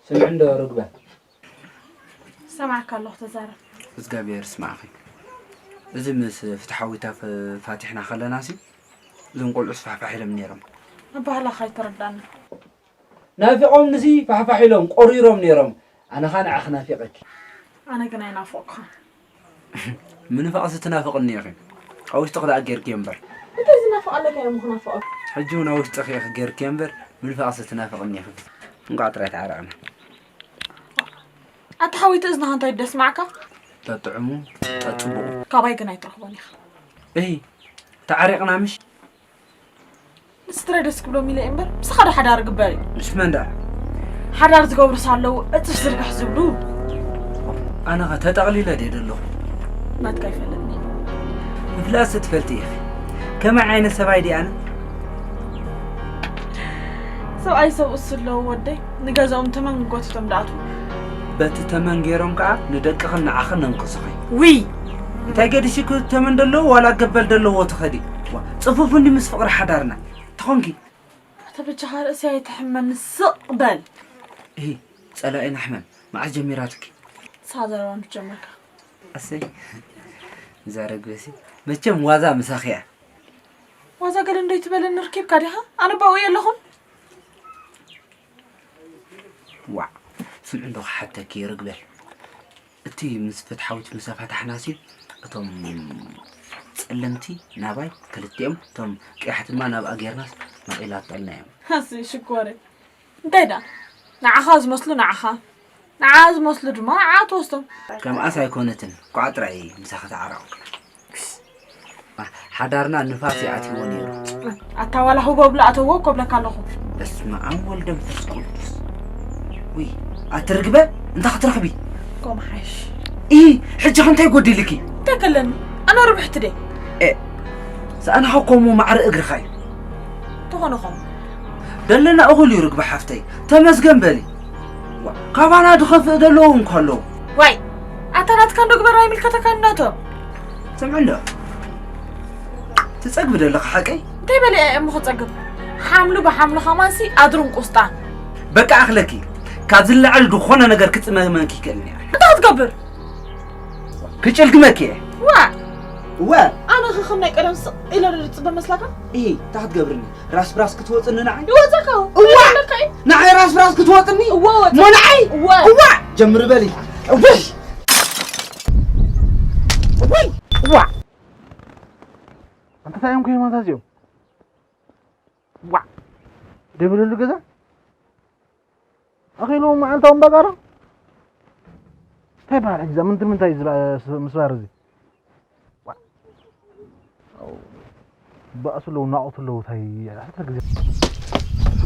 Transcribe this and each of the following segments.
ስምዒ እንዶ ርግበ። ሰማዕካ ኣለኹ ተዛረብ። እግዚኣብሔር ስማዕኺ። እዚ ምስ ፍትሓዊታ ፈ- ፋቲሕና ከለናሲ እዞም ቆልዑስ ፋሕፋሕ ኢሎም ነይሮም። ኣባህላኻ ኣይተረዳና። ናፊቖምንሲ ፋሕፋሕ ኢሎም ቆሪሮም ነይሮም። ኣነ ኸኣ ንዓኺ ናፊቐኪ። ኣነ ግን ኣይናፈቕኩኻ። ምንፋቕሲ ትናፍቕኒ ኢኺ። ኣብ ውሽጥኺ ደኣ ጌርክዮ እምበር። እንታይ ዝናፍቕ ኣለካ እየ እሞ ክናፍቐካ? ሕጂ እውን ኣብ ውሽጥኺ ኢኺ ጌርክዮ እምበር ምንፋቕሲ ትናፍቕኒ ኢኺ። እንቋዕ ጥራይ ተዓረቕና። ኣታ ሓወይቲ እዝንኻ እንታይ ደስማዕካ? ጠጥዕሙ ጠጥብቑ። ካባይ ግን ኣይትረኽቦን ኢኻ። እሂ ተዓሪቕና ምሽ? ንስድራይ ደስ ክብሎም ኢለ እየ እምበር ምሳኻ ዶ ሓዳር እግበር እዩ? ምስ መን ደኣ? ሓዳር ዝገብሩስ ኣለዉ እፅፍ ዝርግሕ ዝብሉ። ኣነ ኸ ተጠቕሊለ ድየ ዘለኹ? ናትካ ኣይፈልጥን እየ። ምፍላስ ትፈልጢ ኢኺ። ከመይ ዓይነት ሰብኣይ ድየ ኣነ? ሰብኣይ ሰብኡስ ኣለዉ ወደይ። ንገዝኦም ተመን ጎቲቶም ደኣትዉ። በቲ ተመን ገይሮም ከኣ ንደቅኽን ንዓኽን ነንቅሱኺ። ውይ! እንታይ ገዲሽኪ እቲ ተመን ደለዎ ዋላ ገበል ደለዎ ትኸዲ? ዋ፣ ጽፉፍ እንዲ ምስ ፍቕሪ ሓዳርና። ተኾንኪ? ኣታ በጃኻ ርእሲ ኣይትሕመኒ ስቕ በል። እሂ፣ ጸላኢና ሕመም። መዓስ ጀሚራትኪ? ንስኻ ዘረባ ምስ ጀመርካ። ኣሰይ፣ እዛ ረግበሲ መቸም ዋዛ ምሳኺ እያ። ዋዛ ገለ እንዶ ኣይትበለኒ ርኪብካ ዲኻ? ኣነ ባኡ የለኹን። ዋዕ፣ ስምዒ እንዶ ክሓተኪ ርግበ። እቲ ምስ ፍትሓዊት ምስ ኣፋታሕናሲ እቶም ጸለምቲ ናባይ ክልቲኦም እቶም ቀያሕቲ ድማ ናብኣ ጌርናስ መቒላጠልና እዮም። ኣሰይ ሽኮረይ። እንታይ ደኣ ንዓኻ ዝመስሉ ንዓኻ ንዓ ዝመስሉ ድማ ንዓ ትወስዶም። ከምኣስ ኣይኮነትን ኳዕ ጥራይ ምሳኺ ተዓረቕኩ። ሓዳርና ንፋስ ይኣትይዎ ነይሩ። ኣታ ዋላ ህቦ ብሎ ኣተዎ እኮ ብለካ ኣለኹ። በስመ ኣብ ወልድ መንፈስ ቅዱስ። ውይ ኣቲ ርግበ እንታይ ክትረኽቢ? ከምኡ ሓይሽ። ኢ ሕጂ ከ እንታይ ጎዲልኪ? እንታይ ከለኒ ኣነ ርብሕቲ ድየ? ሰኣናኻ ኮሞ ማዕረ እግርኻ እዩ። ተኾነ ኾም ደለና እኹል እዩ ርግበ ሓፍተይ ተመስገን በሊ። ካባና ድኸፍእ ደለዉ እንከሎ። ዋይ ኣታ ናትካ እንዶ ግበር ኣይምልከተካን ነቶም። ስምዒ እንዶ ትጸግቢ ደለኺ ሓቀይ? እንታይ በለ እየ እሞ ክጸግብ? ሓምሉ ብሓምሉ ኸማንሲ ኣድሩን ቁስጣ። በቃ ኣኽለኪ ካብ ዝለዓል ዝኾነ ነገር ክጽመመኪ ይክእልኒ እየ። እንታይ ክትገብር? ክጭልግመኪ እየ። ዋ እወ ኣነ ኸ ከም ናይ ቀደም ስቕ ኢለ ዶ ዝጽበ መስላካ? እሂ እንታይ ክትገብርኒ? ራስ ብራስ ክትወፅኒ ንዓይ? ይወፀካ እዋ ኣለካ እዩ። ንዓይ ራስ ብራስ ክትወፅኒ? እዋ ወፀ እሞ ንዓይ እዋ እዋ ጀምሪ በሊ። እውይ እውይ እዋ ኣንተ እንታይ እዮም ኮይኖም ኣዛዚኦም? ዋ ደብለሉ ገዛ ኣኺሎም መዓልታዊ እምበጋራ እንታይ በሃል ሕጂ እዛ ምንትር ምንታይ ምስባር እዚ ባእሱ ኣለዉ ናቑት ኣለዉ እንታይ ግዜ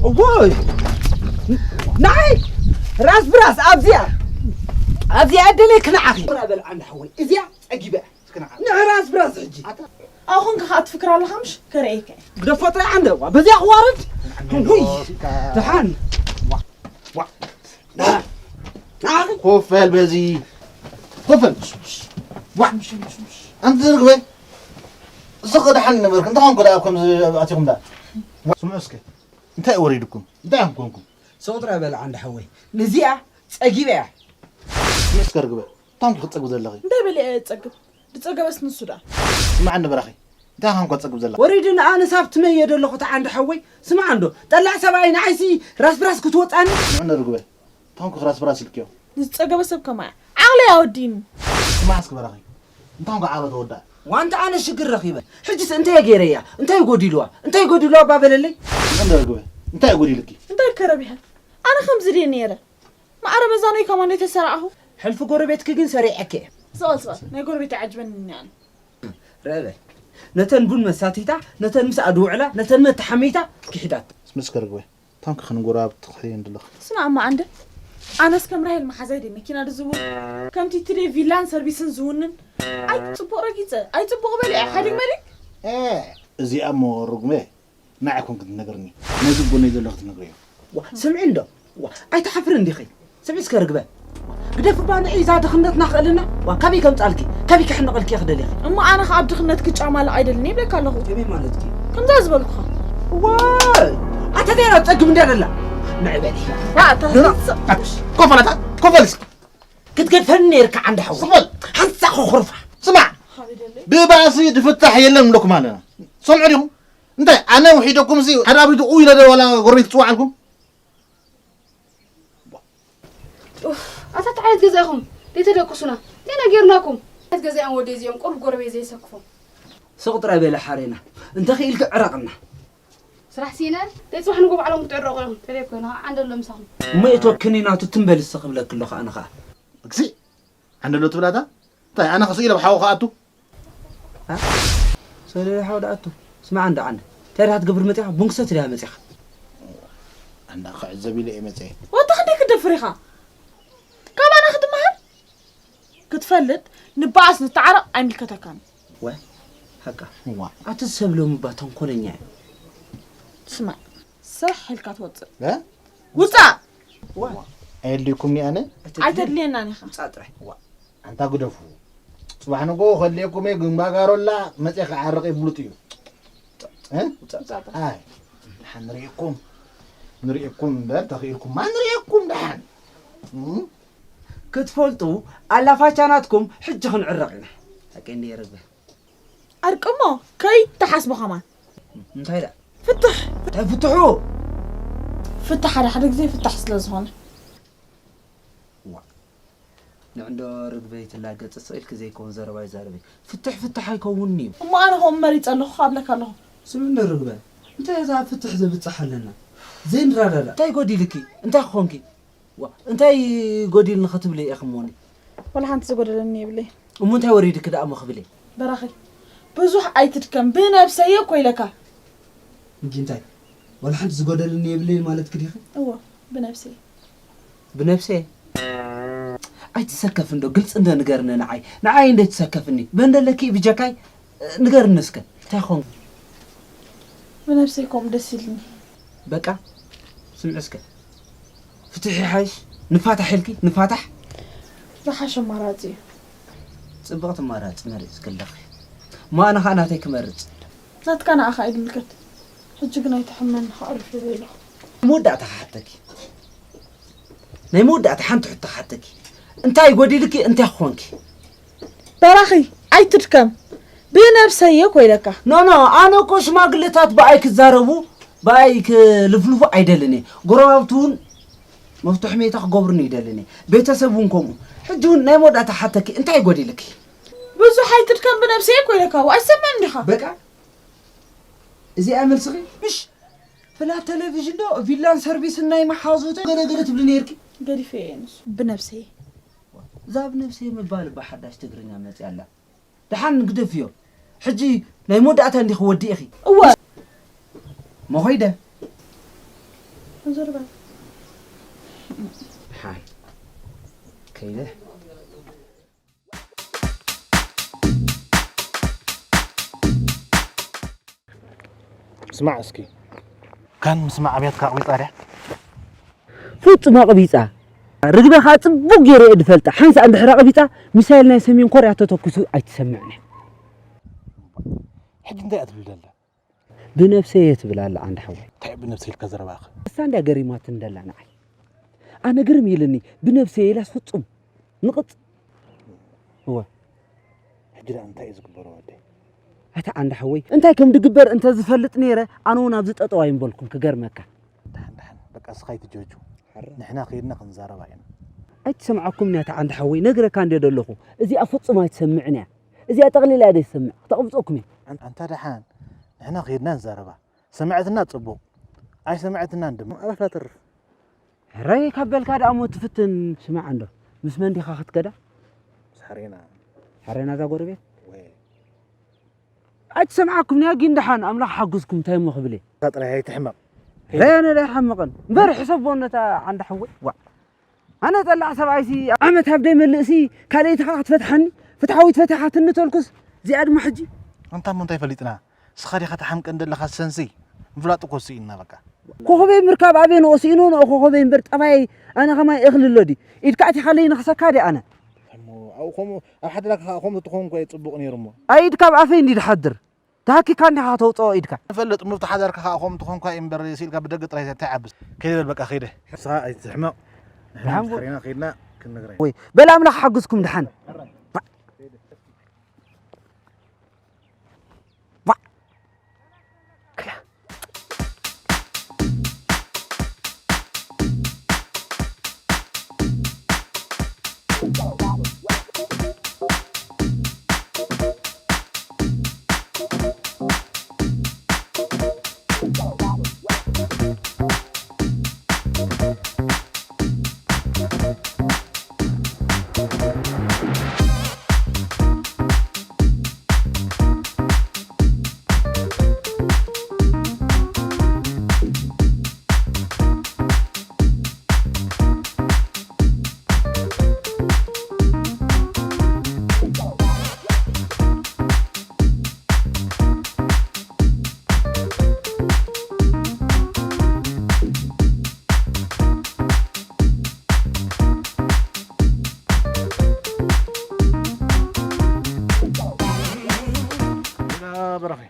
እዎይ ንዓይ ራስ ብራስ ኣብዚኣ ኣብዚኣ ደለይ ክንዓኺ በል ዓንዲ ሓወይ እዚኣ ጸጊበ ንራስ ብራስ ሕጂ ኣኹን ከ ከኣ ትፍክር ኣለኻ ምሽ ከርእየካ እየ ግደፎ ጥራይ ዓንደ ዋ በዚያ ክዋርድ ውይ ደሓን ኮፈል በዚ ኮፈል ኣንቲ ዝርግበ እስኸ ደሓን ነበርክ እንታይ ኾንኩ ደኣ ከምዚ ኣቲኹም ደኣ ስምዑ እስከ እንታይ ወሪድኩም እንታይ ኮንኩም ሰው ጥራይ በል ዓንደ ሓወይ ንዚኣ ጸጊበ እያ እስከ ርግበ ታንኪ ክትጸግብ ዘለኺ እንታይ በለ እየ ዝጸግብ ዝጸገበስ ንሱ ደኣ ስማዕ እንዶ በራኺ እንታይ ኻንኳ ትጸግብ ዘለኻ ወሪድኒ ኣነስ ኣብ ትመየ ደለኹ ተዓንዲ ሓወይ ስማዕ እንዶ ጠላዕ ሰብኣይ ንዓይሲ ራስ ብራስ ክትወጻኒ ስምዕ እንዶ ርግበ ታንኪ ራስ ብራስ ኢልክዮ ንዝጸገበ ሰብ ከማያ ዓቕለይ ኣወዲኒ ስማዕ እስኪ በራኺ እንታይ ዃንኳ ዓቕሊ ተወዳእ ዋንታ ኣነ ሽግር ረኺበ ሕጅስ እንታይ ገይረያ እንታይ ጎዲልዋ እንታይ ጎዲልዋ እባ በለለይ ስምዕ እንዶ ርግበ እንታይ ጎዲልኪ እንታይ ከረቢሐ ኣነ ከምዚ ድየ ነይረ ማዕረ በዛ ናይ ከማን የተሰራዕኹ። ሕልፊ ጎረቤትኪ ግን ሰሪዐኪ እየ። ስቕ በል ስቕ በል ናይ ጎረቤት ኣይዓጅበንን እየ ኣነ። ርአ በል ነተን ቡን መሳቲታ ነተን ምስኣ ድውዕላ ነተን መተሓሚታ ክሒዳቶ። ስምስከ ርግበ ታንኪ ክንጎራብቲ ክሕየን ድለኽ። ስማዕ እማ ዓንደ ኣነስ ከም ራሄል መሓዛይ ድየ መኪና ድዝውን ከምቲ እቲ ድየ ቪላን ሰርቪስን ዝውንን ኣይፅቡቕ ረጊፀ ኣይፅቡቕ በሊዐ ሓዲግ መሊእ። እዚኣ እሞ ርጉመ ንዓይ ኮንኪ ትነግርኒ ነዚ ጎነይ ዘሎ ክትነግርዮ። ዋ ስምዒ እንዶ ዋ ኣይትሓፍርን ዲኺ ስምዒ እስከ ርግበ ግደፍ እባ ንዒ እዛ ድኽነትና ክእልና ዋ ካበይ ከምጻልኪ ካበይ ክሕንቐልኪ እየ ክደልኺ እሞ ኣነ ኸኣ ኣብ ድኽነትኪ ጫማ ልቕ ኣይደልን እየ ይብለካ ኣለኹ ከመይ ማለትኪ ከምዛ ዝበልኩኻ ዋይ ኣታ ደይና ጸግም እንድያ ደላ ምዕበሊ። ዋ፣ ኣታ ክትስቕ። ኮፈላታ፣ ኮፈል እስኪ። ክትገድፈኒ ነይርካ ዓንዲ ሓወይ። ስቕ በል። ሓንሳ ኮኾርፋ። ስማዕ፣ ብባእሲ ድፍታሕ የለን ብለኩም ኣለና። ሰምዑ ዲኹም? እንታይ፣ ኣነ ውሒደኩም ሲ፣ ሓደ ኣብሪቱ ኡ ኢለ ዶ ዋላ ጎረቤት ክጽውዓልኩም? ኡፍ፣ ኣታ እንታይ ዓይነት ገዛ ኢኹም? ዘይተደቅሱና። እንታይ ነጊርናኩም? እንታይ ዓይነት ገዛ እዮም ወደይ እዚኦም? ቁሩብ ጎረቤት ዘይሰክፎም። ስቕ ጥራይ በለ ሓሬና። እንተ ኽኢልኪ ዕረቕና። ስራሕ ሲነ፣ ደይ ጽባሕ ንጎ ባዕሎም ክትዕረቑ እዮም። ተደይ ኮይና፣ ዓንደሎ ምሳኹም። እሞ እቶ ክኒናቱ ትም በል እስኺ ክብለኪ ኣለኹ ኣነ ኸኣ። እግሲ፣ ዓንደሎ ትብላታ? እንታይ፣ ኣነ ኸስኡ ኢለ ብሓዊ ክኣቱ? እ? ሰለ ሓው ደኣቱ። ስማዕ እንዳ ዓንደ። እንታይ ደኣ ክትገብር መጺኻ? ቡን ክሰቲ ደኣ መጺኻ? ኣንዳ ክዕዘብ ኢለ እየ መጺአ። ወዲ ክንደይ ክትደፍር ኢኻ? ካባና ክትመሃር? ክትፈልጥ፣ ንበኣስ ንተዓረቕ ኣይምልከተካን። ወ፣ ሓቃ። ዋ። ኣቲ ሰብ ሎሚ እባ ተንኮለኛ እዩ። ስማዕ፣ ሰሕ ኢልካ ትወጽእ። እ? ውጻእ! ዋ። ኣየድልየኩምኒ ኣነ? ኣይተድልየናን ኢኻ። ውጻእ ጥራይ። ዋ። ኣንታ ግደፉ። ጽባሕ ንግሆ ከድልየኩም እየ፣ ግን ባጋሮላ መጺአ ክዓርቕ እየ ብሉጥ እዩ። እ? ውጻእ ጥራይ። ኣይ፣ ደሓን ንርእየኩም። ንርእየኩም እምበር፣ ተኽኢልኩማ ንርእየኩም ደሓን። እም? ክትፈልጡ፣ ኣላፋቻ ናትኩም ሕጂ ክንዕረቕ ኢና። ሓቀይ እንድየ ርግበ። ኣርቅሞ፣ ከይትሓስቦ ከማን። እንታይ ደኣ? ፍትሕ! እንታይ ፍትሑ? ፍትሕ ሓደ ሓደ ግዜ ፍትሕ ስለ ዝኾነ። ዋ። ንዕንዶ ርግበይ ትላገጽ ስቕ ኢልኪ ዘይከውን ዘረባ ይዛረብ እዩ። ፍትሕ ፍትሕ ኣይከውንን እዩ። እሞ ኣነ ከምኡ መሪጸ ኣለኹ፣ ኣብለካ ኣለኹ። ስምዒ እንዶ ርግበ፣ እንታይ እዛ ፍትሕ ዘብጽሕ ኣለና? ዘይንረዳዳእ። እንታይ ጎዲልኪ? እንታይ ክኾንኪ? ዋ፣ እንታይ ጎዲልኒ ክትብሊ ኢኺ እሞኒ? ዋላ ሓንቲ ዝጎደለኒ የብለይ። እሞ እንታይ ወሪድኪ ደኣ እሞ ክብሊ? በራኺ፣ ብዙሕ ኣይትድከም፣ ብነብሰይ እኮ ኢለካ። እንጂ እንታይ? ዋላ ሓንቲ ዝጎደለኒ የብለይን ማለትኪ ዲኺ? እወ፣ ብነብሰይ። ብነብሰይ? ኣይትሰከፍ እንዶ፣ ግልጺ እንዶ ንገርኒ ንዓይ። ንዓይ እንዶ ትሰከፍኒ። በንደለኪ ብጀካይ፣ ንገርኒ እስከ። እንታይ ኾንኩ? ብነብሰይ ከምኡ ደስ ኢልኒ። በቃ፣ ስምዒ እስከ። ፍትሕ ይሓይሽ? ንፋታሕ ኢልኪ? ንፋታሕ? ዝሓሸ ኣማራጺ እዩ። ጽብቕቲ ኣማራጺ መሪጽኪ ኣለኺ። እሞ ኣነ ኸኣ ናተይ ክመርጽ። ናትካ ንዓኻ ኣይድምልከት። ሕጂ ግን ኣይትሕመኒ፣ ከዕርፍ ኢለ ኣለኹ። መወዳእታ ክሓተኪ። ናይ መወዳእታ ሓንቲ ሕቶ ክሓተኪ። እንታይ ጎዲልኪ? እንታይ ኾንኪ? በራኺ፣ ኣይትድከም። ብነብሰይ እየ እኮ ኢለካ። ኖ፣ ኖ፣ ኣነ እኮ ሽማግለታት ብኣይ ክዛረቡ፣ ብኣይ ክልፍልፉ ኣይደልን እየ። ጎረባብቲ እውን መፍትሒ ሜታ ክገብሩኒ ይደልን እየ። ቤተሰብ እውን ከምኡ። ሕጂ እውን ናይ መወዳእታ ሓተኪ፣ እንታይ ጎዲልኪ? ብዙሕ ኣይትድከም፣ ብነብሰይ እኮ ኢለካ። ኣይሰማዕን ዲኻ? በቃ፣ እዚኣ መልስኺ? ምሽ፣ ፍላት ቴሌቪዥን ዶ፣ ቪላን ሰርቪስን ናይ መሓዙተ ገለ ገለ ትብሊ ነይርኪ። ገዲፈ እየ ንሱ። ብነብሰይ። እዛ ብነብሰይ ምባል እባ ሓዳሽ ትግርኛ መጽያ ኣላ። ደሓን ንግደፍዮ። ሕጂ ናይ መወዳእታ እንዲኺ ወዲ ኢኺ። እወ። መኾይደ። ዞር በል። ደሓን። ከይደ። ስማዕ እስኪ። ካን ምስማዕ ኣብያትካ ኣቕቢጻ ድያ? ፍጹም ኣቕቢጻ። ርግበ ኸኣ ጽቡቕ ገይረ እየ ዝፈልጣ። ሓንሳእ እንድሕር ኣቕቢጻ፣ ሚሳይል ናይ ሰሜን ኮርያ ተተኩሱ ኣይትሰምዕን እያ። ሕጂ እንታይ እያ ትብል ዘላ? ብነብሰይ እየ ትብል ኣላ ዓንዲ ሓወይ። እንታይ ብነብሰይ ኢልካ ዘረባኺ? እሳ እንድያ ገሪማትኒ ዘላ ንዓይ። ኣነ ግርም ኢልኒ፣ ብነብሰይ ኢላስ ፍጹም ንቕጽ። እወ። ሕጂ ደኣ እንታይ እዩ ዝግበሮ ወደይ? ኣታ ዓንዲ ሓወይ፣ እንታይ ከም ዝግበር እንተ ዝፈልጥ ነይረ፣ ኣነ እውን ኣብዚ ጠጠው ኣይምበልኩን ክገርመካ። ደሓን፣ ደሓን። በቃ እስኻ ኣይትጀጁ። ሓራ። ንሕና ከይድና ክንዛረባ ኢና። ኣይትሰምዓኩምን እያ እታ ዓንዲ ሓወይ፣ ነግረካ እንድየ ዘለኹ። እዚኣ ፍጹም ኣይትሰምዕን እያ። እዚኣ ጠቕሊላ እያ ዘይትሰምዕ። ክተቕብጸኩም እየ። ኣን-፣ ኣንታ ደሓን፣ ንሕና ከይድና ንዛረባ። ሰምዐትና ጽቡቕ፣ ኣይሰምዐትናን ድማ። ኣባኻ ተርፍ። ሕራይ ካብ በልካ ደኣ እሞ ትፍትን። ስማዕ እንዶ፣ ምስ መን ዲኻ ክትከዳ? ምስ ሓሬና። ሓሬና እዛ ጎረቤት? ወይ። ኣይትሰምዓኩም ንያ ግን ደሓን ኣምላኽ ሓግዝኩም እንታይ እሞ ክብል እየ። እዛ ጥራይ ኣይትሕመቕ። ሕራይ ኣነ ዶ ኣይሓምቕን? እምበር ሕሰቦ ነታ ዓንዲ ሓወይ። ዋእ። ኣነ ጠላዕ ሰብኣይሲ ዓመት ኣብ ደይመልእሲ ካልኣይትኻ ክትፈትሓኒ፣ ፍትሓዊት ፈቲሓትኒ ተልኩስ፣ እዚኣ ድማ ሕጂ? ኣንታ እሞ እንታይ ፈሊጥና? ንስኻ ዲኻ ትሓምቀን ዘለኻ ሰንሲ? ምፍላጥ እኮ ስኢንና በቃ። ኮኾበይ ምርካብ ኣበይ ንኦ ስኢኑ ንኦ ኮኾበይ እምበር ጠባየይ ኣነ ከማይ እኽሊ ኣሎ ድዩ? ኢድካ ኣቲኻለይ ንኽሰካ ድየ ኣነ? እሞ ኣብኡ ከምኡ ኣብ ሓደራካ ከኣ ከምኡ ትኸውን እኮ እዩ ጽቡቕ ነይሩ እሞ። ኣይ ኢድካ ኣብ ኣፈይ እንድዩ ዝሓድር። ተሃኪካ እንዲኻ ከተውፅኦ ኢድካ። ንፈልጥ፣ ምፍታሕ ሓዳርካ ከዓ ከምኡ ትኾንኳ እምበር፣ ስኢልካ ብደገ ጥራይ ተዓብስ። ከይደ በቃ፣ ከይደ። ንስኻ ኣይትሕመቕ። ንሕና ደሓን ቡ- እንድሕር ኢና ከይድና ክንነግራ ኢና። ወይ በል ኣምላኽ ሓግዝኩም ደሓን። ባ- ባ- ክላ- በረኸ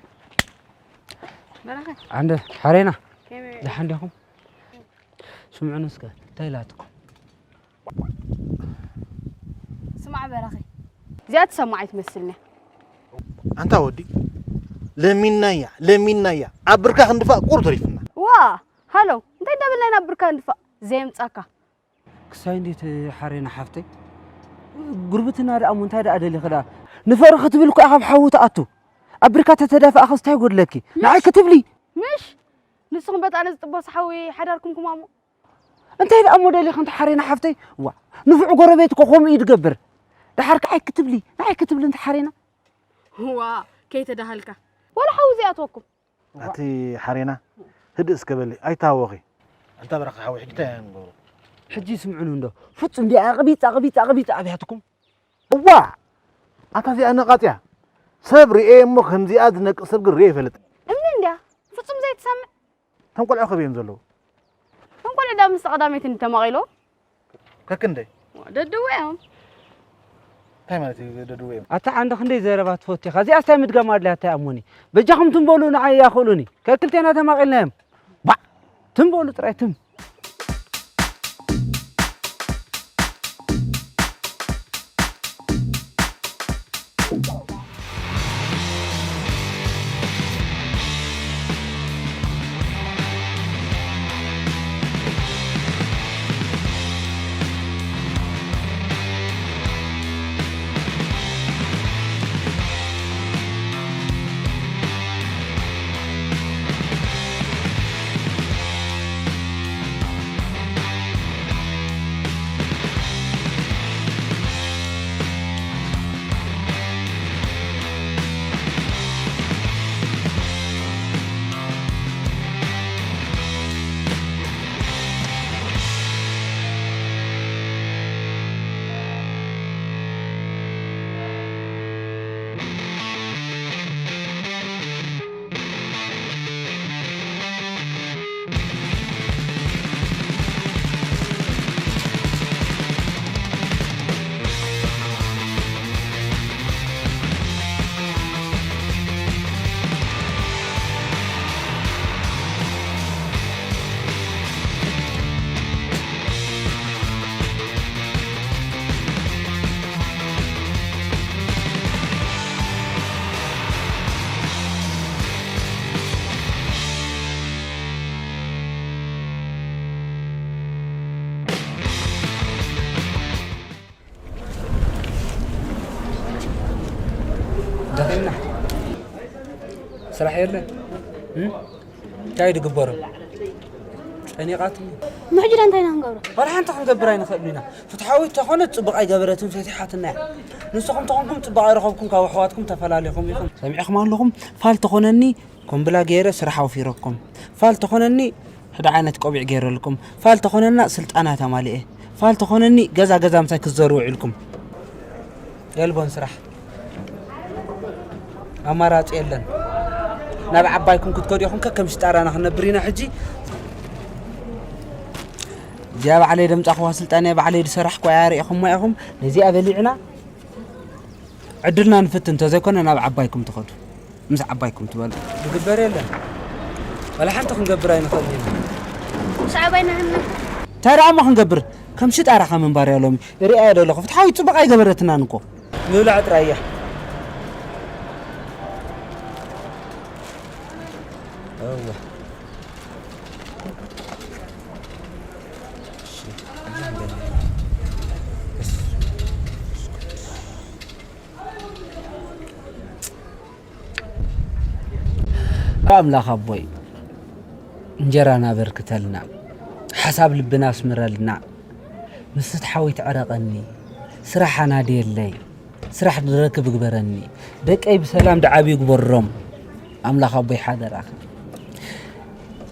በረኸ ዓንደ ሓሬና ከመይ ደሓን ዲኹም? ስምዑኒ እስከ እንታይ ኢላትኩም? ስማዕ በረኸ እዚኣ ትሰማዕ ኣይትመስልንያ ኣንታ ወዲ ለሚናያ ለሚናያ ኣብ ብርካ ክንድፋእ ቁር ተሪፍና ዋ ሃሎ እንታይ እንዳበልና ኢና ብርካ እንድፋእ ዘየምፃካ ክሳይ እንዴት ሓሬና ሓፍተይ ጉርብትና ደኣ እሞ እንታይ ደኣ ደሊኺ ደኣ ንፍቕሪ ክትብል እኮ ኢኻ ኣብ ሓዊ ትኣቱ ኣብ ብርካ ተተዳፋእኽስ እንታይ ጎድለኪ ንዓይ ክትብሊ ምሽ ንስኹም በጣ ነዚ ጥቦ ሰሓዊ ሓዳርኩም ክማሙ እንታይ ደኣ እሞ ደሊኺ እንተ ሓሬና ሓፍተይ ዋ ንፉዕ ጎረቤት እኮ ከምኡ እዩ ዝገብር ደሓር ከዓይ ክትብሊ ንዓይ ክትብሊ እንተ ሓሬና ዋ ከይተዳሃልካ ወላ ሓዊ ዘይኣትወኩም ኣቲ ሓሬና ህድእ እስከ በሊ ኣይታወኺ ኣንታ በረኻ ሓዊ ሕጂ እንታይ ንገብሮ ሕጂ ስምዑኒ እንዶ ፍጹም ዲኣ ኣቕቢጽ ኣቕቢጽ ኣቕቢጽ ኣብያትኩም እዋ ኣታ እዚኣ ነቓጽያ ሰብ ርኤ እሞ ከምዚኣ ዝነቅ ሰብ ግን ርኤ ይፈልጥ እምኒ እንድያ ፍጹም ዘይትሰምዕ እቶም ቆልዑ ከበዮም ዘለዉ እቶም ቆልዑ ዳ ምስ ቀዳመይቲ እንተማቒሎም ከክንደይ ደድው እዮም እንታይ ማለት እዩ ደድው እዮም ኣታ ዓንዲ ክንደይ ዘረባ ትፈቱ ኢኻ እዚኣስ እንታይ ምድጋም ኣድልያ እንታይ ኣሞኒ በጃኹም ትም በሉ ንዓይ ያኽእሉኒ ከክልቴና ተማቒልናዮም ባዕ ትም በሉ ጥራይ ትም ደኺምና ስራሕ የለን እንታይ ድግበሮ ጠኒቓትኒ ምሕጅዳ እንታይ ኢና ክንገብሮ ዋላ ሓንቲ ክንገብር ኣይንኽእልን ኢና ፍትሓዊት ተኾነት ፅቡቕ ኣይገበረትን ፈቲሓትና እያ ንስኹም ተኾንኩም ፅቡቕ ኣይረኸብኩም ካብ ኣሕዋትኩም ተፈላለኹም ኢኹም ሰሚዕኹም ኣለኹም ፋል ተኾነኒ ኮምብላ ገይረ ስራሕ ኣውፊረኩም ፋል ተኾነኒ ሕደ ዓይነት ቆቢዕ ገይረልኩም ፋል ተኾነና ስልጣና ተማሊኤ ፋል ተኾነኒ ገዛ ገዛ ምሳይ ክትዘሩ ውዒልኩም የልቦን ስራሕ ኣማራፂ የለን ናብ ዓባይኩም ክትከዱ ኢኹም ከከም ሽጣራና ክነብር ኢና ሕጂ እዚኣ ባዕለይ ደምፃኽዋ ስልጣን እያ ባዕለይ ዝሰራሕኳ እያ ርኢኹማ ኢኹም ነዚኣ በሊዕና ዕድልና ንፍትን እንተዘይኮነ ናብ ዓባይኩም ትኸዱ ምስ ዓባይኩም ትበሉ። ዝግበር የለን። ዋላ ሓንቲ ክንገብር ኣይንኽእልን ኢና። ምስ ዓባይና ህና። እንታይ ደኣ እሞ ክንገብር? ከም ሽጣራኻ ምንባር እያ ሎሚ። ሪኣ እየ ዘለኹ። ፍትሓዊት ጽቡቕ ኣይገበረትናን እኮ። ምብላዕ ጥራይ እያ። እወ። ኣምላኽ ኣቦይ፣ እንጀራና በርክተልና፣ ሓሳብ ልብና ኣስምረልና፣ ምስ ፍትሓዊት ዕረቐኒ፣ ስራሕ ኣናድየለይ፣ ስራሕ ድረክብ ግበረኒ፣ ደቀይ ብሰላም ድዓብዩ ግበሮም። ኣምላኽ ኣቦይ ሓደራኻ፣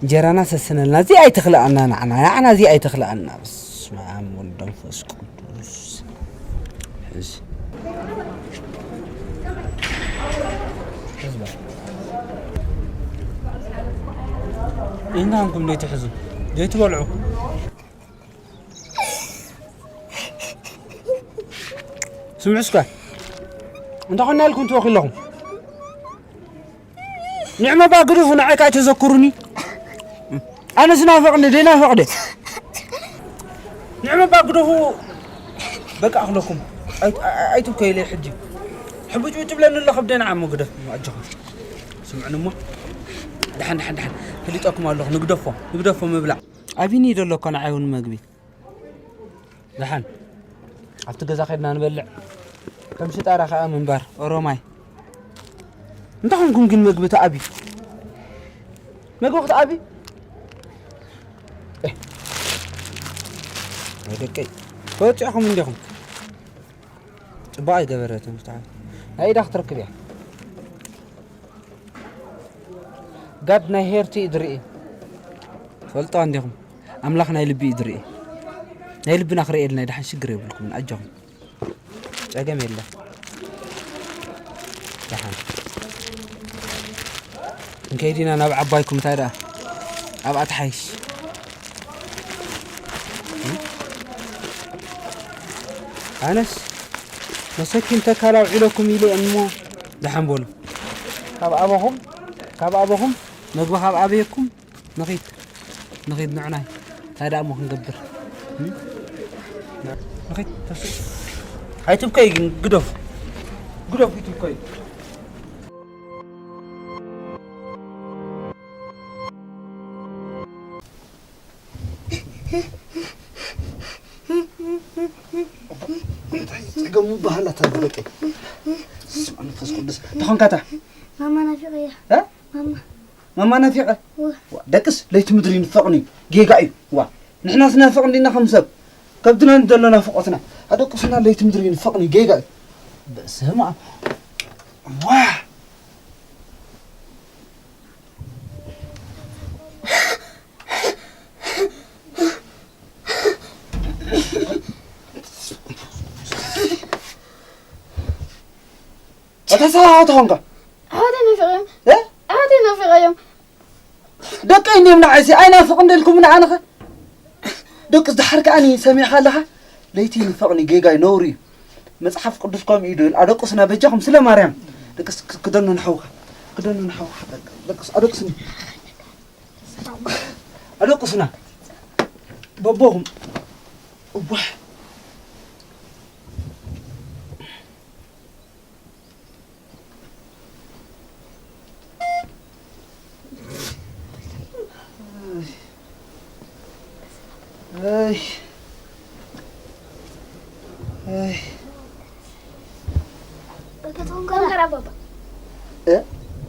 እንጀራና ሰስነልና፣ እዚ ኣይትኽልኣና፣ ንዓና፣ ንዓና እዚ ኣይትኽልኣና። በስመ ኣብ ወወልድ ወመንፈስ ቅዱስ። ሕዝ። ሕዝ በል። ኢንታንኩም ዘይትሕዙ፣ ዘይትበልዑ። ስምዑ እስከ። እንታይ ኮና ኢልኩም ትበኹ ኣለኹም? ንዕመባ ግደፉ፣ ንዓይ ካኣ ተዘክሩኒ። ኣነስ ናፈቕኒ፣ ደይናፈቕ ደ? ንዕመባ ግደፉ፣ በቃ ኣኽለኩም። ኣይ-፣ ኣይ-፣ ኣይትብከዩለይ ሕጂ። ሕቡጭ ብጭ ብለኒ ኣሎ ከብደይ፣ ንዓ እሞ ግደፍ፣ ኣጆኹም። ስምዑኒ እሞ። ደሓን፣ ደሓን፣ ደሓን። ፈሊጠኩም ኣለኹ፣ ንግደፎ፣ ንግደፎ ምብላዕ። ኣቢኒ ዶ ኣሎ እኮ ንዓይ እውን መግቢ። ደሓን ኣብቲ ገዛ ኸድና ንበልዕ። ከም ሽጣራ ኸኣ ምንባር። ኦሮማይ። እንታይ ኾንኩም ግን መግቢ ትኣቢ? መግቢ ክትኣቢ? ኤህ። ናይ ደቀይ። ተወጺእኹም እንዲኹም። ጽቡቕ ኣይገበረትን ብጣዕሚ። ናይ ኢዳ ክትረክብ እያ። ጋድ ናይ ሄርቲ እዩ ዝርኢ። ፈልጦ እንዲኹም። ኣምላኽ ናይ ልቢ እዩ ዝርኢ። ናይ ልብና ክርእየልና እዩ፣ ደሓን ሽግር የብልኩምን፣ ኣጆኹም። ጸገም የለን። ደሓን። ክንከይድ ኢና ናብ ዓባይኩም፣ እንታይ ደኣ? ኣብኣ ትሓይሽ። ኣነስ መሰኪን ተካል ኣውዒለኩም ኢለ እሞ ደሓን በሉ። ካብ ኣበኹም፣ ካብ ኣበኹም መግቢ ካብ ኣበየኩም ንኺድ፣ ንኺድ ንዑናይ። እንታይ ደኣ እሞ ክንገብር? እም? ንኺድ፣ ተስኡ። ኣይትብከይ ግን ግደፉ። ግደፉ ይትብከዩ። ጸገሙ በሃላ እታ ደቂ። ስም መንፈስ ቅዱስ። ተኾንካታ? ማማ ናፊቐያ። እ? ማማ። ማማ ናፊቐ? እወ። ዋ፣ ደቅስ ለይቲ ምድሪ ይንፈቕኒ። ጌጋ እዩ። ዋ፣ ንሕናስ ናፍቕ እንዲና ከም ሰብ። ከብድና ዘሎ ናፍቖትና። ኣደቅስና ለይቲ ምድሪ ይንፈቕኒ። ጌጋ እዩ። በስመ ኣብ። ዋ። ኣታ ሰብኣይ ተኾንካ? ኣሕዋተይ ናፊቐዮም። እ? ኣሕዋተይ ናፊቐዮም። ደቀይ እንድዮም ንዓይሲ ኣይናፍቕ እንደልኩም ንዓንኸ? ደቂ ዝድሓር ከኣኒ ሰሚዕኻ ኣለኻ? ለይቲ ይንፈቕኒ ጌጋይ ነውሪ እዩ። መጽሓፍ ቅዱስ ከምኡ እዩ ድብል። ኣደቅሱና በጃኹም ስለ ማርያም። ደቅስ ክ-፣ ክደኑ ንሓውኻ። ክደኑ ንሓውኻ። ደቅስ ኣደቅሱኒ። ኣደቅሱና። በቦኹም። እዋሕ። ኣይ። ኣይ። በቃ ተወንጋ። ተወንጋ ባባ። እ?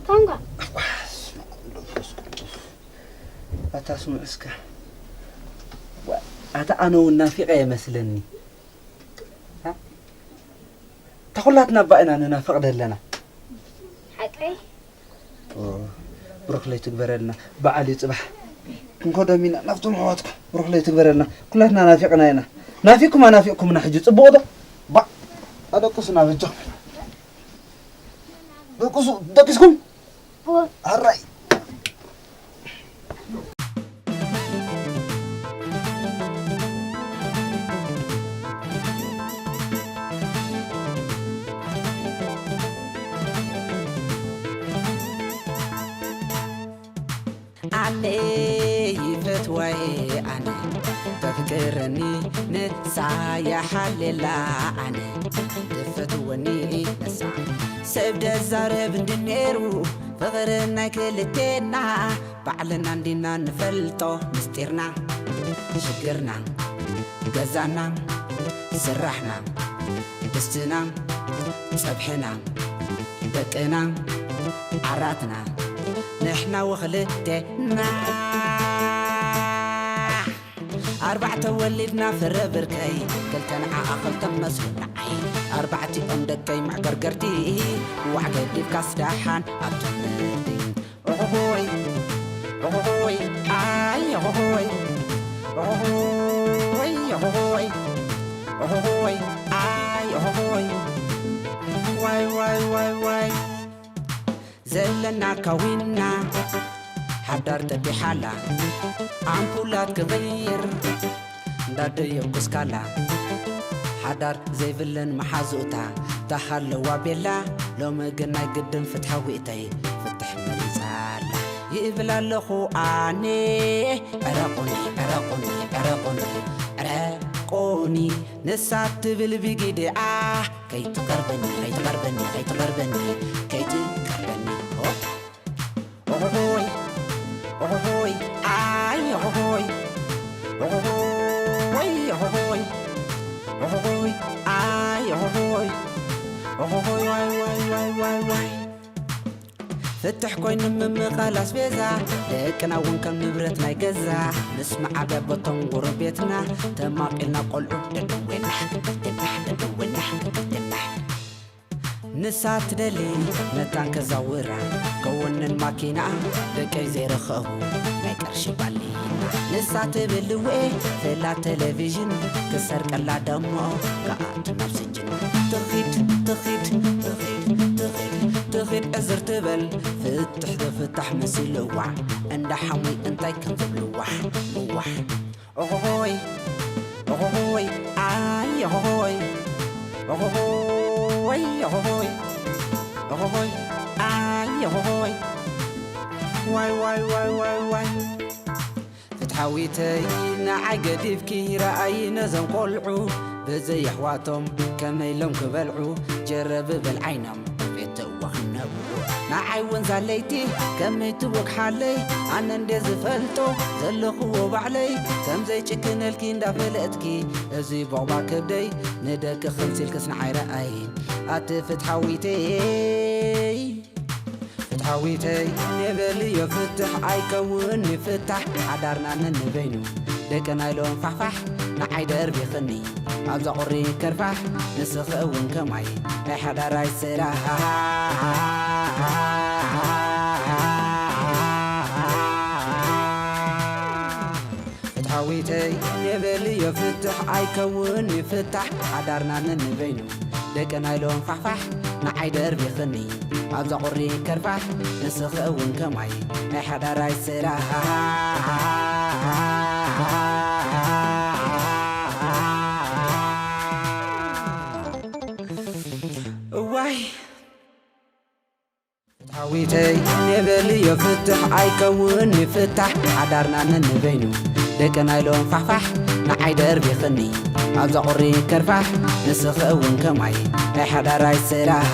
ተወንጋ። በስመ ኣብ መንፈስ ቅዱስ። ኣታ ስምዑ እስከ። ዋ-፣ ኣታ ኣነ እውን ናፊቐ የመስለኒ። እ? ተኹላትና እባ ኢና ንናፍቕ ዘለና። ሓቀይ? ኦ፣ ብሩኽ ለይቲ ግበረልና። በዓል እዩ ጽባሕ። ክንከዶም ኢና ናብቶም ኣሕዋትካ። ብሩኽ ለይቲ ግበረልና። ኩላትና ናፊቕና ኢና። ናፊቕኩም ኣናፊቕኩምና ሕጂ ጽቡቕ ዶ? ባ-፣ ኣደቅሱና በጃኹም። ደቅሱ፣ ደቂስኩም? እወ። ኣራይ። ኣነ ይፈትዋይ ኣነ ተፍቅረኒ ንሳ ያሓሌላ ኣነ ትፈትወኒ ንሳ ሰብ ደዛረብ እንድኔሩ ፍቕሪ ናይ ክልቴና ባዕልና እንዲና ንፈልጦ ምስጢርና ሽግርና ገዛና ስራሕና ድስትና ጸብሕና ደቅና ዓራትና ንሕና ወኽልቴና ኣርባዕተ ወሊድና ፍረ ብርከይ ክልተ ንዓኣ ክልተ መስሉ ንዓይ ኣርባዕቲኦም ደቀይ መዕገርገርቲ ዋዕ ገዲፍካስ ደሓን ኣብ ትምህርቲ ኦሆሆይ ኦሆሆይ ኣይ ኦሆሆይ ኦሆሆይ ኦሆሆይ ኦሆሆይ ኣይ ኦሆሆይ ዋይ ዋይ ዋይ ዋይ ዘለና ካዊና ሓዳር ጠቢሓላ ኣምፑላት ክቕይር እንዳደየኩስካላ ሓዳር ዘይብለን መሓዙእታ ተሃለዋ ቤላ ሎሚ ግን ናይ ግድን ፍትሐዊእተይ ፍትሕ መሪፃላ ይብል ኣለኹ ኣነ ዕረቁኒ ዕረቁኒ ዕረቁኒ ዕረቁኒ ንሳ ትብል ብጊድኣ ከይትቐርበኒ ከይትቐርበኒ ከይትቐርበኒ ከይትቀርበኒ ሆ ኦሆሆይ ኦሆሆይ ኣይ ኦሆሆይ ኦሆሆይ ኦሆሆይ ኦሆሆይ ኣይ ኦሆሆይ ኦሆሆይ ዋይ ዋይ ዋይ ዋይ ዋይ ፍትሕ ኮይኑ ምምቓል ኣስቤዛ ደቅና እውን ከም ንብረት ናይ ገዛ ምስ መዓብያ በቶም ጎረቤትና ተማቒልና ቆልዑ ደድዌና ደድዌና ደድዌና ደድዌና ንሳ ትደሊ መታን ከዛውራ ከወንን ማኪና ደቀይ ዘይረኸቡ ናይ ቅርሺ ባሊና ንሳ ትብል ልውኤ ፍላ ቴሌቪዥን ክሰርቀላ ደሞ ከኣቱ ናብ ስጅን ትኺድ ትኺድ ትኺድ ትኺድ ትኺድ ዕዝር ትበል ፍትሕ ተፍታሕ መሲልዋ እንዳ ሓሙይ እንታይ ከም ዝብልዋ ምዋሕ ኦሆሆይ ኦሆሆይ ኣይ ኦሆሆይ ኦሆሆይ ኦሆሆይ ኦሆሆይ ኣይ ኦሆሆይ ዋይ ዋይ ዋይ ዋይ ዋይ ፍትሓዊተይ ንዓይ ገዲፍኪ ረኣይ ነዞም ቆልዑ ብዘይ ኣሕዋቶም ከመይ ኢሎም ክበልዑ ጀረብ በል ዓይኖም ቤተዋ ክነብሩ ንዓይ እውን ዛለይቲ ከመይ ትወግሓለይ ኣነ እንደ ዝፈልጦ ዘለኽዎ ባዕለይ ከም ዘይጭክነልኪ እንዳፈለጥኪ እዚ ቦቕባ ከብደይ ንደቂ ክምሲልክስ ንዓይ ረኣይ ኣቲ ፍትሓዊተይ ፍትሓዊተይ ንበልዮ ፍትሕ ኣይከውን ይፍታሕ ሓዳርና ነንበይኑ ደቂ ናይሎም ፋሕፋሕ ንዓይ ደርቢኽኒ ኣብዛ ቁሪ ከርፋሕ ንስኺ እውን ከማይ ናይ ሓዳራይ ስራሕ ፍትሓዊተይ ንበልዮ ፍትሕ ኣይከውን ይፍታሕ ሓዳርና ነንበይኑ ደቂ ናይሎም ፋሕፋሕ ንዓይ ደርቢኽኒ ኣብዛ ቁሪ ከርፋሕ ንስኺ እውን ከማይ ናይ ሓዳራይ ስራሕ እዋይ ፍትሓዊተይ ንበልዮ ፍትሕ ኣይከውን ይፍታሕ ሓዳርና ነንበይኑ ደቂ ናይሎም ፋሕፋሕ ንዓይ ደርቢኽኒ ኣብዛ ቁሪ ከርፋሕ ንስኺ እውን ከማይ ናይ ሓዳራይ ስራሕ